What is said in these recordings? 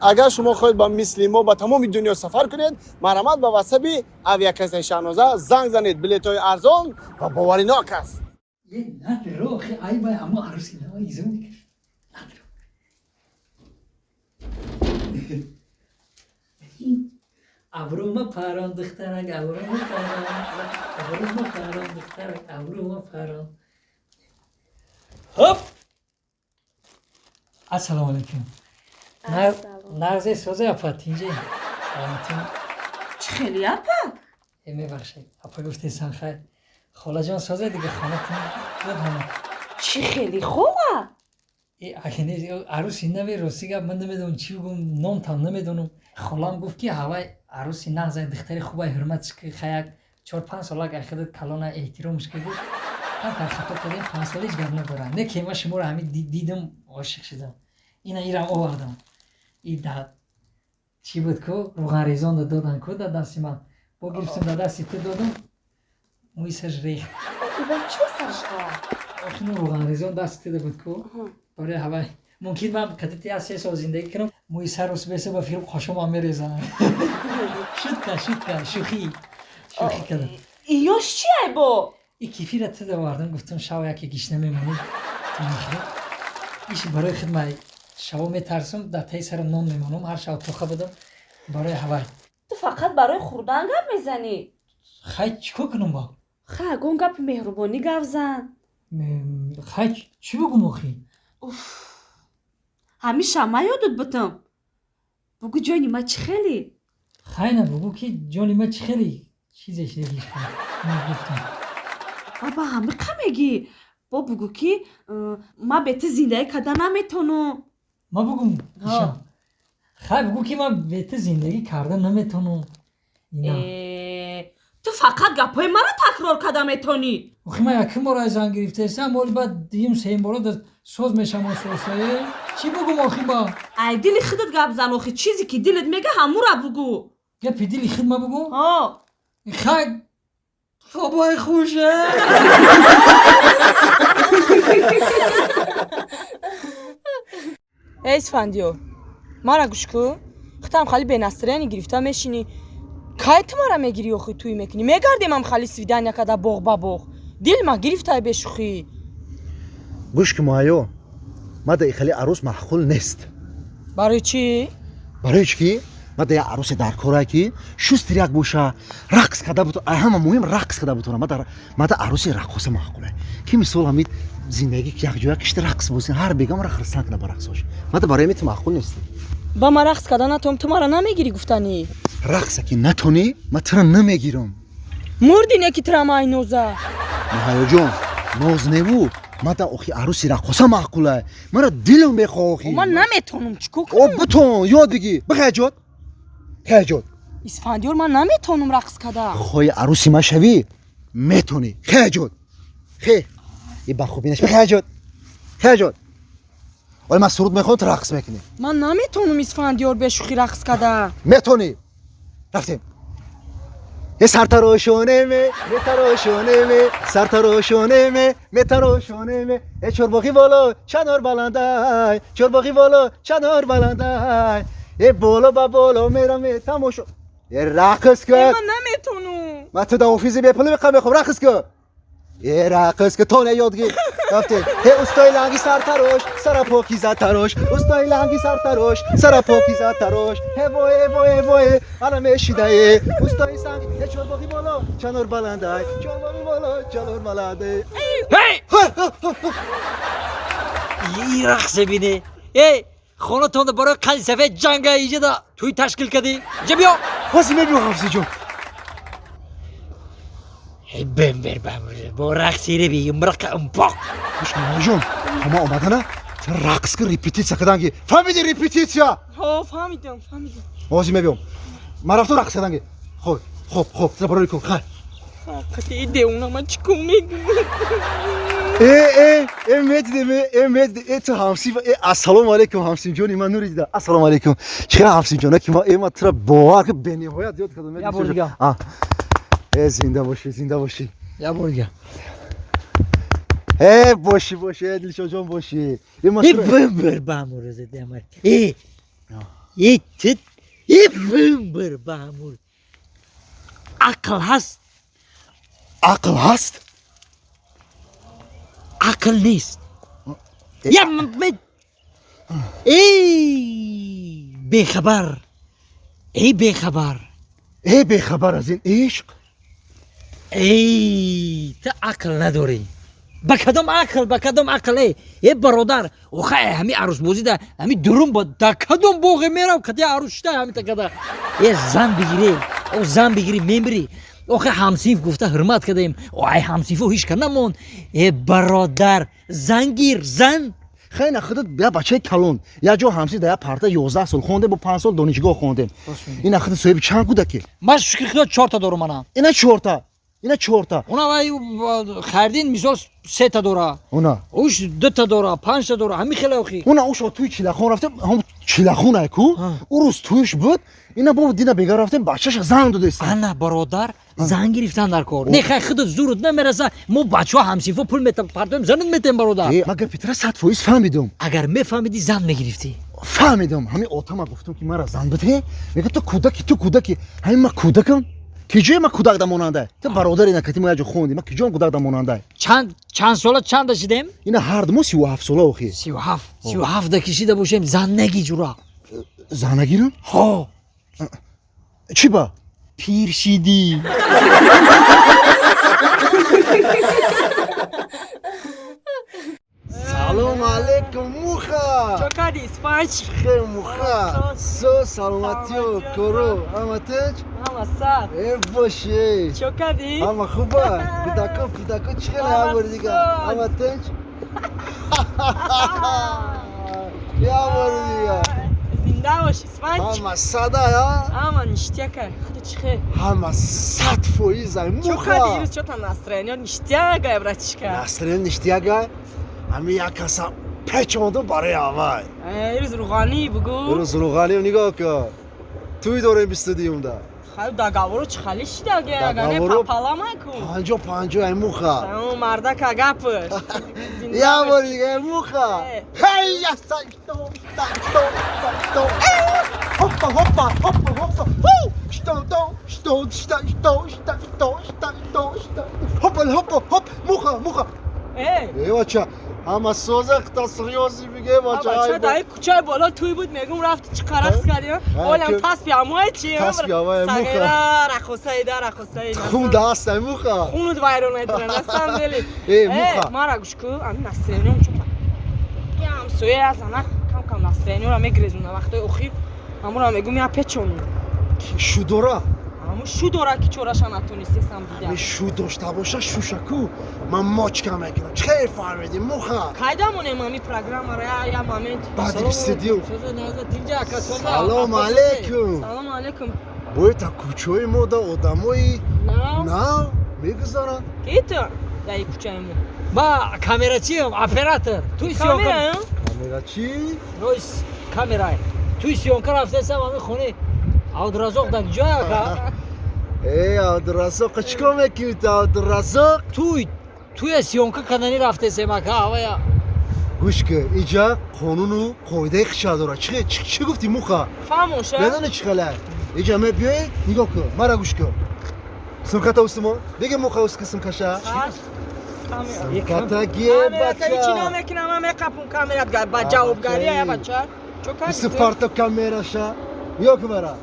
Агар шумо хоҳед ба мисли мо ба тамоми дунё сафар кунед, марҳамат, ба ватсаби авиакассаи Шаҳноза занг занед. Билетҳои арзон ва боваринок аст. Е, надро, охи, ай бай, ҳамо арӯси нава изо мекард. Надро. Абрӯма парон, духтарак, абрӯма парон, абрӯма парон, духтарак, абрӯма парон. Хоп! Ассалому алайкум. Нағзе, созе, апа, тинҷе? Саломатӣ? Чӣ хеле, апа? Э, мебахшед, апа гуфтесан, хайр. Холаҷон, созе дига, хонатон буд ҳама. Чӣ хеле, хола? Э, аки не, арӯси нави, рости гап, ман намедонам чӣ бигӯм, номтам намедонам. Холам гуфт, ки ҳавай арӯси нағзай, духтари хубай, ҳурматш ки, хаяк 4-5 солак ай худат калона, эҳтиромш ки, гуфт. Камтар хато кардем, 5 сола ҳеҷ гап надорад. Не ки ман шуморо ҳамин дидам, ошиқ шудам. Ина ирам овардам. И да чӣ буд ку, рӯғанрезонда додан ку да дасти ман. Бо гирифтам, да дасти ту додам, мӯи сарш рехт. Ива чо саршва? Охи, ну рӯғанрезон дасти туда буд ку. Барои ҳавай мумкин ман кадати 1-3 сол зиндагӣ кунам, мӯи сару беса ба филм қошомам мерезанам. Шутка, шутка, шӯхӣ шӯхӣ кардам. Иёш чи айбо? И кефира туда овардам, гуфтам, шав яке гишна мемонӣ. Иш барои худ, ман шаво метарсам, дар таи сарам нон мемонам, ҳар шав тоха будам, барои ҳавай. Ту фақат барои хӯрдан гап мезанӣ. Хай, чӣ кор кунам ба? Ха, ягон гапи меҳрубонӣ гап зан. Хай, чӣ бигӯм охи? Ҳамиша ма ёдат бутам. Бугӯ, ҷони ма, чӣ хеле? Хай, на бугӯ, ки ҷони ма, чӣ хеле чизе шидагиш гуфтам. Баба, ҳамиқа мегӣ? Бо бугӯ, ки ман бе ту зиндагӣ карда наметонам. Ма бугум? Ишам, хай, бугӯ, ки ман бе ту зиндагӣ карда наметонам. Ина. Э, ту фақат гапҳои маро такрор карда метонӣ. Охи, ман якум бора ай зан гирифтаестам, оли баъд дуюм, сеюм бора да соз мешам ососа. Чӣ бугум охи ба? Ай дили худат гап зан охи, чизе ки дилат мега, ҳамура бугӯ. Гапи дили худ ма бугум? Ҳо. Хай, хобои хуше. Эй, Исфандиёр, мара гӯш кӯ. Худтам хали бенастроение гирифта мешинӣ. Кай ту мара мегирӣ охи, тӯй мекунӣ? Мегардем ам хали свидания када боғ ба боғ. Дил ма гирифтай, бешӯхӣ. Гӯш ки, Муҳайё, мада хеле арӯс маъқул нест. Барои чӣ? Барои чӣ ки мада як арӯсе дар кора, ки шустрый як боша, рақс карда бутона. Ҳама муҳим, рақс карда бутона. Мада арӯси раққоса маъқуле, ки мисол ҳамин зиндагӣ якҷоя кишти, рақс бозӣ, ҳар бегамара хирсан кана ба рақсош. Мада барои ту маъқул нест. Ба ма рақс карда натонам, ту мара намегирӣ гуфтанӣ? Рақса ки натонӣ, ма тура намегирам. Мурдӣ, не ки тура майноза. Муҳайёҷон, ноз неву, мада охи арӯси раққоса маъқула. Мара дилам мехоҳ охи. Ман наметонам, чӣ кор О, кунам? бутон, ёд бигӣ. Бихаҷот, хеҷот. Исфандиёр, ман наметонам рақс карда. Хоҳи арӯси ма шавӣ, метонӣ. Хеҷот, хе, и ба хубӣ наш. Бихаҷот, хеҷот. Оли ман суруд мехонам, ту рақс мекунӣ. Ман наметонам, Исфандиёр, бешӯхӣ рақс карда. Метонӣ. Рафтем. Е, сартарошонеме, метарошонеме, сартарошонеме, метарошонеме. Е, чорбоғи боло, чанор баландай, чорбоғи боло, чанор баландай. Е, боло ба боло мераме тамошо. Е, рақс Э, кун. Ман наметонам. Ман ту да офиси бепули мехоҳам, мехоҳам, рақс кун. Е, рақс кун, то не ёдгир. Рафтем. Е, устои ланги сартарош, сара покиза тарош, устои ланги сартарош, сара покиза тарош. Е, вой, е, вой, е, вой, ана мешидае устои санг. Е, чорбоғи боло, чанор баландай, чорбоғи боло, чанор баландай. И рақсе бине. Эй, хонатонда барои қанди сафед ҷанга, иҷада тӯй ташкил кардӣ. Иҷа биё. Ҳозир мебиём, Ҳафзиҷон. Эй, бембер бамбер, бо рақсире би умрақа умпоқ. Гӯш кун, Муҳайёҷон, то ман омадана, ту рақс кун, репетитсия кардан ги. Фаҳмиди, репетитсия? Ҳо, фаҳмидам, фаҳмидам. Ҳозир мебиём, ман рафтам рақс кардан ги. Хоб, хоб, хоб, барори кун, хай. Қати девона ман чӣ кор мекунам? Э, э, э, медидем, э, э, медидем, э, ту ҳамсиф. Э, ассалому алайкум, ҳамсимҷони ман, нури дида, ассалому алайкум. Чӣ хел, ҳамсимҷона, ки ма, э, ма тура бовар ки бениҳоят ёд кардам. Я бор дига. А, э, зинда бошӣ, зинда бошӣ. Я бор дига. Э, бошӣ, бошӣ, э, Дилшодҷон, бошӣ. Э, ма Э, тура бембер бамбер, дамар. Э, Итит ибр ба ҳамур ақл ҳаст. Ақл ҳаст. Ақл нест. Я эй бехабар, эй бехабар. Эй бехабар аз ин ишқ. Эй, ту ақл надорӣ. Ба кадом ақл, ба кадом ақл? Эй, э бародар, охай ҳами арӯсбозӣ да ҳами дурум ба да кадом боғе мерав, кади арӯс шида ҳами такада. Э, зан бигирӣ, о зан бигирӣ, мемирӣ. Охе ҳамсинф гуфта ҳурмат кардем, ай ҳамсинфо ҳеч ка намонд. Э бародар, зан гир, зан. Хеле худат я бачаи калон, як ҷо ҳамсинф дар як парта 11 сол хондем, бо 5 сол донишгоҳ хондем. Ина худат соҳиби чанд кӯдаки? Ман шукри худо чорта дорум ана. Ина чорта. Ина чорта. Она вай Хайрдин мисол сета дора. Она. Уш дута дора, панҷта дора, ҳами хеле охи. Она уш туи чилахон рафтем, ҳам чилахон ай ку? Ӯ рӯз туиш буд, ина бо дина бега рафтем, бачаша занг додест. Ана бародар, занг гирифтан дар кор. Не хай худат зурут намераса, мо бачаҳо ҳамсинфо пул метапартоем, занат метем бародар. Ман гапи тра 100% фаҳмидум. Агар мефаҳмидӣ зан мегирифтӣ. Фаҳмидум, ҳамин отама гуфтум ки мара зан бидеҳ, мегӯяд ту кӯдаки, ту кӯдаки. Ҳамин ман кӯдакам? Киҷое ман кӯдак да монанда? Ту бародари накати мо як ҷо хондем, ман киҷоам кӯдак да монанда? Чанд сола чанда шидем? Ина ҳар ду мо 37 сола охи. 37, 37 да кишида бошем, зан наги ҷура. Зан нагирам? Ҳо. Чӣ ба? Пир шидӣ. Салом алейкум, муха. Чо кардӣ, Исфанч? Хе муха. Со саломатиё, кору, ҳама тинч? Ҳама сар. Э боши. Чо кардӣ? Ҳама хуба. Кӯдако, кӯдако чӣ хеле ҳар бори дига? Ҳама тинч? Я бори дига. Зинда бош, Исфанч. Ҳама сада, а? Ҳама ништяка. Худо чӣ хел? Ҳама 100% ай муха. Чо кардӣ ирӯз, чо там настроение ништяка, братишка? Настроение ништяка? Ҳами як каса печонду барои авай. Ирӯз рӯғанӣ бугӯ. Ирӯз рӯғанӣ нигоҳ кун. Туй дорем 22-юмда. Хай договору чӣ хали шидаге, агане папала маку. 50-50 ай муха. Мардака гапш. Я бори дига ай муха. Ҳей, яса, што, што, што, хопа, хопа, хопа, хопа. Ху! Што, то, што, што, што, што, што, што, што, што. Хопа, хопа, хоп, муха, муха. Эй! Эй, бача, ҳама соза хта серьёзӣ биге, бача. Бача, дар кӯчаи боло туй буд, мегум рафти чӣ қарақс кардем. Олам таспи амои чи? Таспи амои муха. Сагера рақосаи да рақосаи. Хун даст ай муха. Хунут вайрон метра, на самом деле. Эй, муха. Мара гӯш ку, ами настроением чӯ. Я ҳамсоя аз ана кам-кам настроениеро мегрезуна вақтои охир. Ҳамура мегум я печону. Шу дора? Ҳаму шу дора ки чораша натонистесам дида. Ами шу дошта боша, шушаку ман мочка мекунам. Чӣ фаҳмидӣ, муха? Кайда монем ами программаро я момент. Баъди 22. Салом алейкум. Салом алейкум. Бояд та кӯчаи мо да одамои нав мегузаранд. Ки ту дар кӯчаи мо? Ма камерачиам, оператор. Туи съёмка. Камерачи? Нойс камера. Туи съёмка рафтесам ами хони Абдуразоқ дар ҷой ака? Эй, Абдуразоқ, чӣ кор мекунӣ ту, Абдуразоқ? Туя съёмка кардани рафтесем ака, авая. Гӯш кун, иҷа қонуну қоидаи хиша дорад. Чӣ гуфтӣ, муха? Фаҳмоша? Медонӣ чӣ хеле? Иҷа мебиёӣ, нигоҳ кун, мара гӯш кун. Сумката усумо? Биги муха уски сумкаша. Сумката гие, бача. Ҳеҷ намекунам, ман меқапум камерат ба ҷавобгарӣ, ая бача. Чо кардӣ? Бису парто камераша. Нигоҳ кун мара.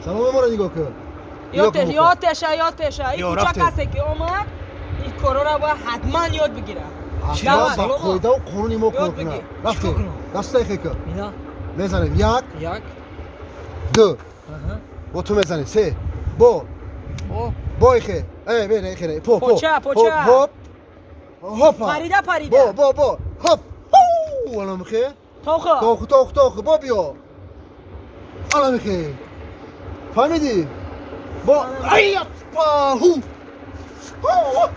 Салом мара нигоҳ кун. Ётеша, ётеша. Ин кӯча касе ки омад, ин корора бояд ҳатман ёд бигирад. Ба қоидаву қонуни мо кор кунад. Рафтем. Дастаи хе кун. Мезанем. Як. Ду. Бо ту мезанем. Се. Бо. Бо ихе. Э, бе, не, ихе, не. По, по. Поча, поча. Хоп. Хопа. Парида, парида. Бо, бо, бо. Хоп. Ала михе. Тоху. Тоху, тоху, тоху. Бо биё. Ала михе. Фаҳмидӣ? Бо. Ай, па, ху. Ху.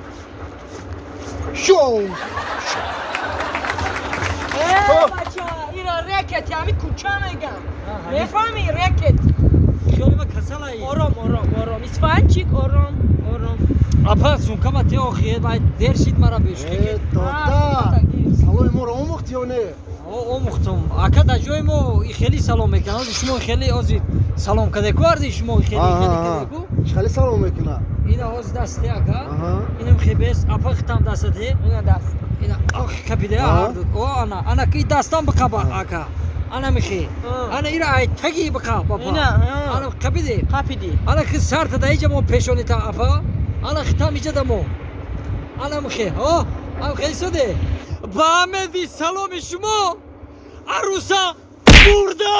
Шоу. Э, бача, ира рекет, ҳами кӯча мегам. Мефаҳмӣ рекет? Хиёли ма касалай. Ором, ором, ором. Исфанчик, ором, ором. Апа, сумкама те охиед, май дер шид мара бешки. Э, дода. Саломи моро омӯхтӣ ё не? Омӯхтум, ака. Дар ҷои мо хеле салом мекунад. Ози шумо хеле ози салом каде ку, арди шумо хеле хеле каде ку. Хеле салом мекунад. Ина ҳози дасте, ака. Инам хебес, апа, хитам дастате. Ина даст. Ина ах капиде ҳарду. О, ана ана ки дастам биқаба, ака, ана михи, ана ира ай таги биқаб, апа. Ина. Ана қапиде. Қапиди. Ана ки сарта да иҷа мо пешонита, апа, ана хитам иҷа да мо, ана михи. О, ам хеле соде. Ба амеди саломи шумо аруса бурда.